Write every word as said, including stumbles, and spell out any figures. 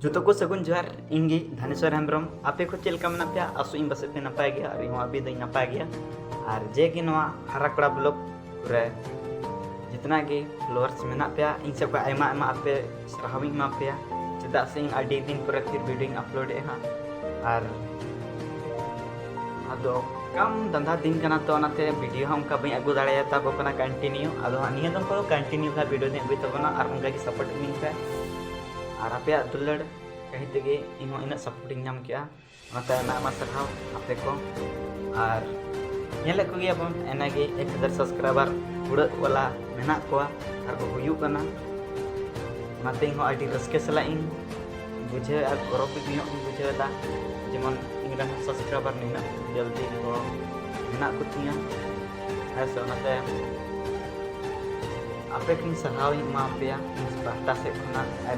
ᱡᱚᱛᱚ ᱠᱚ ᱥᱟᱹᱜᱩᱱ ᱡᱚᱦᱟᱨ᱾ ᱤᱧ ᱜᱮ ᱫᱷᱟᱱᱮᱥᱣᱚᱨ ᱦᱮᱢᱵᱨᱚᱢ᱾ ᱟᱯᱮ ᱠᱚ ᱪᱮᱫ ᱞᱮᱠᱟ ᱢᱮᱱᱟᱜ ᱯᱮᱭᱟ? ᱟᱥᱚᱜ ᱤᱧ ᱯᱟᱥᱮᱡ ᱯᱮ ᱱᱟᱯᱟᱭ ᱜᱮᱭᱟ, ᱟᱨ ᱤᱧ ᱦᱚᱸ ᱟᱹᱵᱤ ᱫᱚᱧ ᱱᱟᱯᱟᱭ ᱜᱮᱭᱟ᱾ ᱟᱨ ᱡᱮ ᱜᱮ ᱱᱚᱣᱟ ᱦᱟᱨᱟ ᱠᱚᱲᱟ ᱵᱞᱚᱜ ᱨᱮ ᱡᱤᱛᱱᱟ ᱜᱮ ᱯᱷᱚᱞᱳᱣᱟᱨᱥ ᱢᱮᱱᱟᱜ ᱯᱮᱭᱟ, ᱤᱧ ᱥᱮᱫ ᱠᱷᱚᱱ ᱟᱭᱢᱟ ᱟᱭᱢᱟ ᱟᱯᱮ ᱥᱟᱨᱦᱟᱣ ᱤᱧ ᱮᱢᱟ ᱯᱮᱭᱟ, ᱪᱮᱫᱟᱜ ᱥᱮ ᱤᱧ ᱟᱹᱰᱤ ᱫᱤᱱ ᱯᱚᱨᱮ ᱯᱷᱤᱨ ᱵᱷᱤᱰᱤᱭᱳᱧ ᱟᱯᱞᱳᱰᱮᱫᱼᱟ ᱦᱟᱸᱜ᱾ ᱟᱨ ᱟᱫᱚ ᱠᱟᱢ ᱫᱷᱟᱱᱫᱟ ᱫᱤᱱ ᱠᱟᱱᱟ, ᱛᱚ ᱚᱱᱟᱛᱮ ᱵᱷᱤᱰᱤᱭᱳ ᱦᱚᱸ ᱚᱱᱠᱟ ᱵᱟᱹᱧ ᱟᱹᱜᱩ ᱫᱟᱲᱮᱭᱟᱛᱟ ᱠᱚ ᱠᱟᱱᱟ ᱠᱚᱱᱴᱤᱱᱤᱭᱩ᱾ ᱟᱫᱚ ᱦᱟᱸᱜ ᱱᱤᱭᱟᱹ ᱫᱚᱢ ᱠᱚᱫᱚ ᱠᱚᱱᱴᱤᱱᱤᱭᱩ ᱠᱷᱟᱱ ᱵᱷᱤᱰᱤᱭᱳ ᱫᱚᱧ ᱟᱹᱜᱩᱭ ᱛᱟᱵᱚᱱᱟ, ᱟᱨ ᱚᱱᱠᱟ ᱜᱮ ᱥᱟᱯᱳᱨᱴ ᱤᱢᱟᱹᱧ ᱯᱮ᱾ ᱟᱨ ᱟᱯᱮᱭᱟᱜ ᱫᱩᱞᱟᱹᱲ ᱠᱟᱹᱦᱤ ᱛᱮᱜᱮ ᱤᱧ ᱦᱚᱸ ᱤᱱᱟᱹᱜ ᱥᱟᱯᱳᱨᱴ ᱤᱧ ᱧᱟᱢ ᱠᱮᱜᱼᱟ, ᱚᱱᱟᱛᱮ ᱟᱭᱢᱟ ᱟᱭᱢᱟ ᱥᱟᱨᱦᱟᱣ ᱟᱯᱮ ᱠᱚ᱾ ᱟᱨ ᱧᱮᱞᱮᱫ ᱠᱚᱜᱮᱭᱟᱵᱚᱱ ᱮᱱᱮ ᱜᱮ ᱮᱠ ᱦᱟᱡᱟᱨ ᱥᱟᱵᱥᱠᱨᱟᱭᱵᱟᱨ ᱩᱲᱟᱹᱜ ᱣᱟᱞᱟ ᱢᱮᱱᱟᱜ ᱠᱚᱣᱟ ᱟᱨ ᱠᱚ ᱦᱩᱭᱩᱜ ᱠᱟᱱᱟ᱾ ᱚᱱᱟᱛᱮ ᱤᱧ ᱦᱚᱸ ᱟᱹᱰᱤ ᱨᱟᱹᱥᱠᱟᱹ ᱥᱟᱞᱟᱜ ᱤᱧ ᱵᱩᱡᱷᱟᱹᱣᱮᱫᱼᱟ, ᱜᱚᱨᱚᱵᱽ ᱧᱚᱜ ᱤᱧ ᱵᱩᱡᱷᱟᱹᱣᱮᱫᱟ, ᱡᱮᱢᱚᱱ ᱤᱧ ᱨᱮᱱ ᱥᱟᱵᱥᱠᱨᱟᱭᱵᱟᱨ ᱱᱤᱱᱟᱹᱜ ᱡᱚᱞᱫᱤ ᱠᱚ ᱢᱮᱱᱟᱜ ᱠᱚᱛᱤᱧᱟ᱾ ᱦᱮᱸ ᱥᱮ, ᱚᱱᱟᱛᱮ ᱟᱯᱮ ᱠᱚᱧ ᱥᱟᱨᱦᱟᱣ ᱤᱧ ᱮᱢᱟ ᱯᱮᱭᱟ ᱤᱧ ᱯᱟᱦᱴᱟ ᱥᱮᱫ ᱠᱷᱚᱱᱟᱜ ᱟᱭᱢᱟ